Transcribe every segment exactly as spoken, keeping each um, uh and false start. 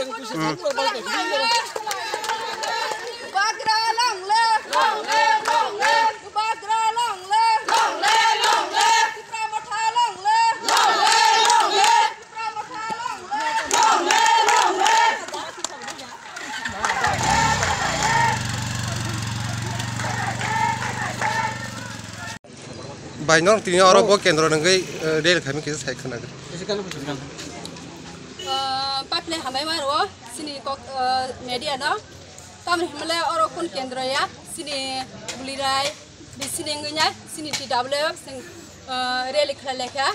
Bubagra long live! Long live, long live! Bubagra long live! Long live, long live! Tipra Motha long live! Long live, long live! Tipra Motha long live! Long live, long live! Bai, nong tini oro bo kendro nangwi, eh, rally khaimani kisa sai khwna. Ah, pipeline hambai ma ro, sini kok, ah, media no. Tamni himle oro kun kendro ya, sini Gulirai, di sini nginya, sini T W F, sing, ah, rally khlai lekha.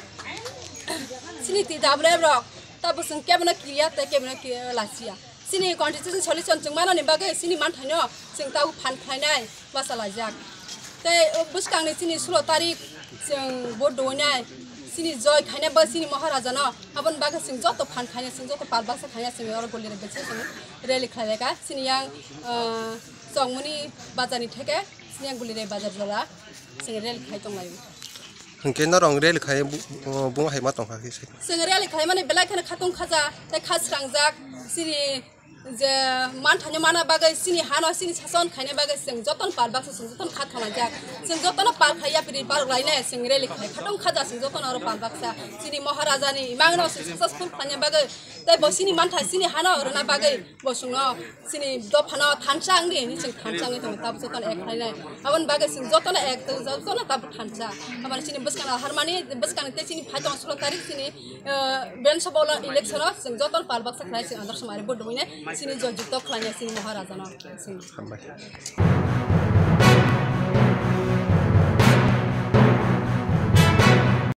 Sini T W F rok, tabo sing kebna kiya, te kebna kiya lasiya. Sini constitution solution chwng manani bagwi sini manthaino chwng tabo phan khlainai bachalaijak. Tei bwskangni sini sulo tarik chwng vote doinai sini joy khainai bo sini Maharajano. Aboni bagwi chwng joto phan khainai, chwng joto pal baksa khainai, chwng oro Gulirai bwskango chwng rally khlailai kha. Sini yang, ah, Chongmoni bazarni theke sini yang Gulirai bazar jola chwng rally khai tonglaio. Hwnkhe norok rally khai bu-, bung hai ma tongkha khe sai. Chwng rally khaimani belai kheno khatung khaja tei kha srangjak sini je manthaino mana bagwi sini hano sini sason khaina bagwi chwng jotono pal baksa chwng jotono kha thonajak. Chwng jotono pal khai yapri pal lainai chwng rally khai khatung khaja chwng jotono oro pal baksa sini Maharajani imangno chwng successful khlaina bagwi tei bo sini mantha sini hano rwna bagwi bo chwngno sini dophano thansa wngdi hinwi chwng thansa wngwi tongo, tabuk jotono ek khlainai. Aboni bagwi chwng jotono ek, jotono tabuk thansa. Aboni sini bwskangno harmani, bwskangni tei sini phai tongo sulo tarik sini, eh, Bidhan Sabha election-o chwng jotono pal baksa khlai chwng andar somari vote rwinai sini joy jukto khlainai sini Maharajano. Hambai.